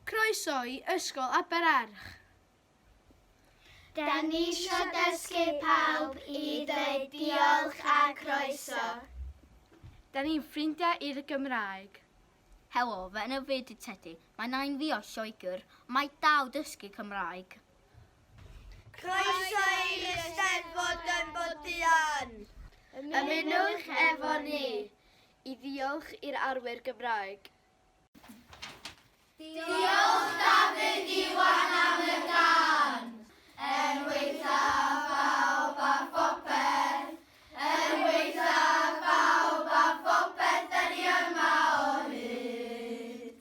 Croeso i Ysgol Aberarch. Da ni isio dysgu pawb i dweud diolch a croeso. Da ni'n ffrindiau i'r Gymraeg. Helo, fy enw fi ydy Tedi. Mae nain fi o Lloegr. Mae dal dysgu Cymraeg. Croeso i'r Eisteddfod yn Boduan! Ymunwch efo ni i ddiolch i'r arwyr Gymraeg. Diolch Dafydd Iwan am y gân! Er gwaetha pawb a phopeth, er gwaetha pawb a phopeth, da ni yma o hyd.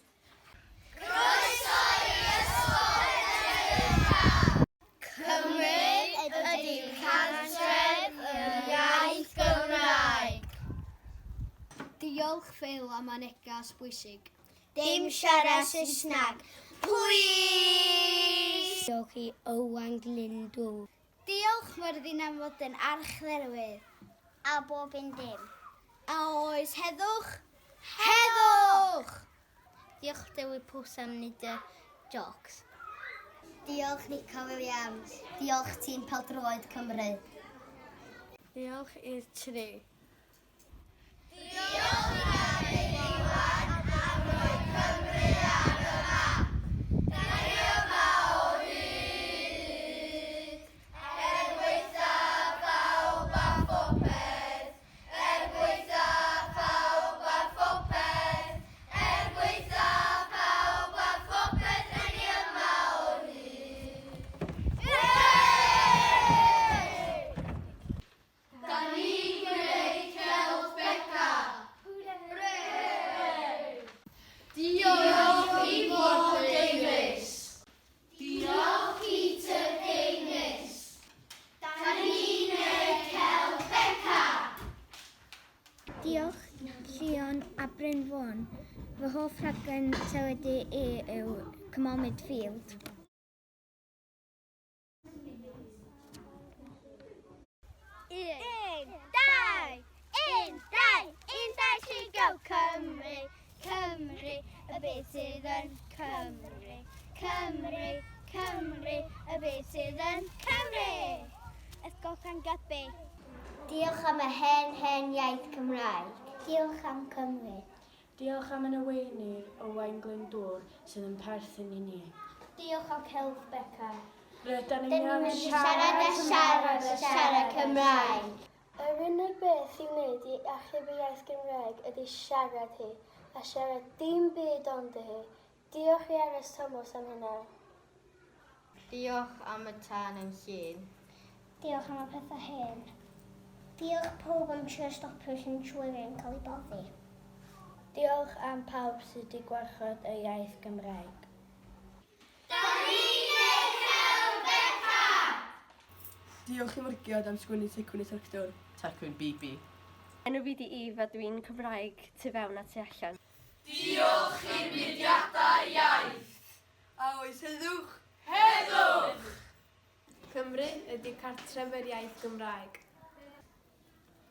Croeso i Ysgol Penrhyn Cymru ydy cartref yr iaith Gymraeg. Diolch Phil am y neges bwysig. Dim siarad Saesneg, plîs! Diolch i Owain Glyndŵr. Diolch Myrddin am fod yn archdderwydd. A bob un dim. A oes heddwch? Heddwch! Diolch Dewi Pws am wneud y jocs. Diolch Nico Williams. Diolch tîm pêl-droed Cymru. Diolch i'r tri. Diolch i Dafydd Iwan am roi Cymru ar y map. Da ni yma o hyd. Er gwaetha pawb a phopeth, er gwaetha pawb a phopeth, er gwaetha pawb a phopeth, da ni yma o hyd. Da ni'n gwneud celf Beca! Hwrê! Diolch i Ward Davies! Diolch Peter Davies! Da ni'n gwneud celf Beca! Diolch Llion a Bryn Fôn. Fy hoff rhaglen teledu i yw Come On Midfield. Un, dau, un, dau, un, dau, tri, go! Cymru, Cymru, y byd sydd yn Cymru. Cymru, Cymru, y byd sydd yn Cymru! Ysgol Llangybi. Diolch am y hen, hen iaith Cymraeg. Diolch am Cymru. Diolch am yn arweinydd Owain Glyndŵr sydd yn perthyn i ni. Diolch am celf Beca. Rydan ni'n Dyn ni'n siarad a siarad a siarad Cymraeg. Yr unig beth i'w wneud i achub y iaith Gymraeg ydy siarad hi, a siarad dim byd ond hi. Diolch i RS Thomas am hynna. Diolch am y tân yn Llŷn. Diolch am y pethau hen. Diolch pawb am trio stopio Centurion cael ei boddi. Diolch am pawb sydd 'di gwarchod y iaith Gymraeg. Da ni'n neud celf Beca! Diolch i Margiad am sgwennu Tecwyn y Tractor. Tecwyn BB. Enw fi 'di Eve a dwi'n Cymraeg tu fewn a tu allan. Diolch i'r mudiadau iaith. A oes heddwch? Heddwch! Cymru ydy cartref yr iaith Gymraeg.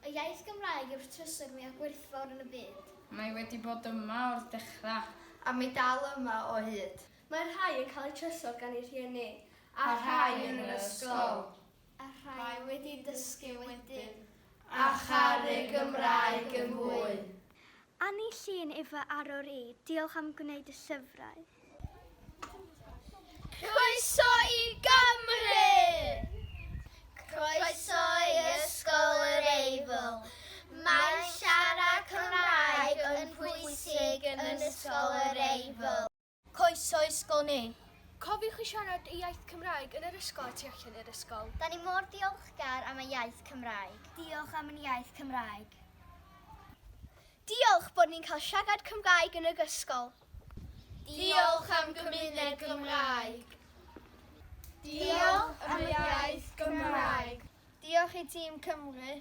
Y iaith Gymraeg yw'r trysor mwyaf gwerthfawr yn y byd. Mae wedi bod yma o'r dechrau. A mae dal yma o hyd. Mae rhai yn cael eu trysor gan eu rhieni. A rhai yn yr ysgol. A rhai wedi dysgu wedyn. A charu Gymraeg yn fwy. Anni Llŷn yw fy arwr i, diolch am gwneud y llyfrau. Croeso i Gymru! Croeso i Ysgol yr Eifl. Mae siarad Cymraeg yn pwysig yn Ysgol yr Eifl. Croeso i ysgol ni. Cofiwch i siarad y iaith Cymraeg yn yr ysgol a tu allan i'r ysgol. Da ni mor diolchgar am y iaith Cymraeg. Diolch am yn iaith Cymraeg. Diolch bod ni'n cael siarad Cymraeg yn yr ysgol. Diolch am gymuned Gymraeg. Diolch am y iaith Gymraeg. Diolch i tîm Cymru.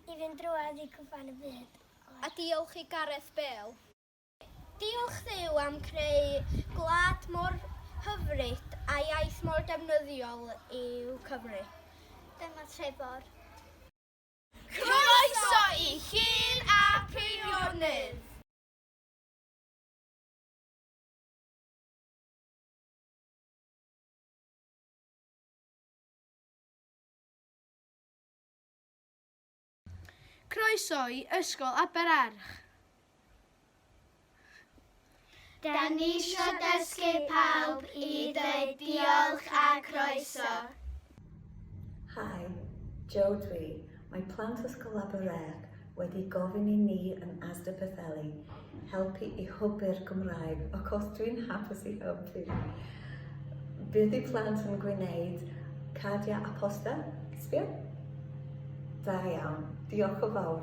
I fynd drwodd i cwpan y byd. A diolch i Gareth Bale. Diolch Dduw am creu gwlad mor hyfryd a iaith mor defnyddiol yw Cymru. Dyma Trefor. Croeso i Llŷn a Peirionydd! Croeso i Ysgol Abererch. Da ni isio dysgu pawb i dweud diolch a croeso. Hi, Joe dwi. Mae plant Ysgol Abererch wedi gofyn i ni yn Asda Pwllheli helpu i hybu'r Gymraeg. Of course, dwi'n hapus i helpu. Bydd y plant yn gwneud cardiau a poster. Sbio? Da iawn. Diolch yn fawr.